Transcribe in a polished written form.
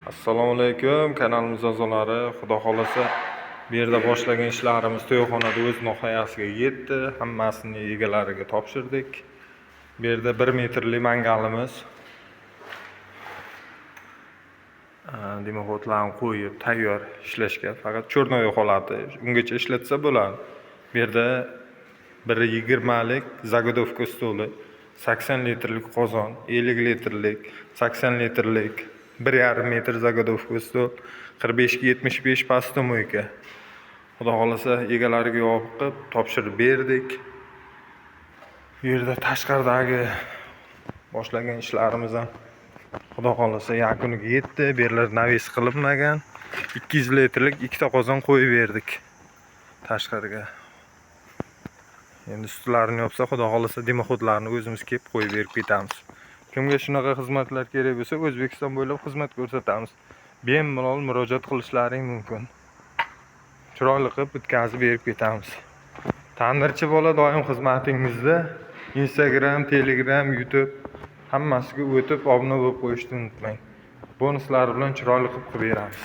Assalomu alaykum, kanalimiz a'zolari. Xudo xolasa, bu yerda boshlagan ishlarimiz to'yxonada o'z nihoyasiga yetdi. Hammasini egalariga topshirdik. Bu yerda 1 metrli mangalimiz dimoxodlarni qo'yib tayyor ishlashga, faqat черновой holati. Ungacha ishlatsa bo'ladi. Bu yerda 1,20lik заготовка stoli, 80 litrlik qozon, 50 litrlik, 80 litrlik, 1,5 metr заготовка stol, 45 ga 75 посудомойка. Xudo xolasa, egalariga yoqib topshirib berdik. Bu yerda tashqaridagi boshlagan ishlarimiz ham, Xudo xolasa, yakuniga yetdi. Bu yerlar навес qilinmagan. 200 litrlik ikkita qozon qo'yib berdik tashqariga. Endi ustlarini yopsa, Xudo xolasa, дымоход larni o'zimiz kelib qo'yib berib ketamiz. Kimga shunaqa xizmatlar kerak bo'lsa, O'zbekiston bo'ylab xizmat ko'rsatamiz. Bemalol murojaat qilishlaring mumkin. Chiroyli qilib bitkazib berib ketamiz. Tandirchi bola doim xizmatingizda. Instagram, Telegram, YouTube hammasiga o'tib obuna bo'lib qo'yishni unutmang. Bonuslar bilan chiroyli qilib beramiz.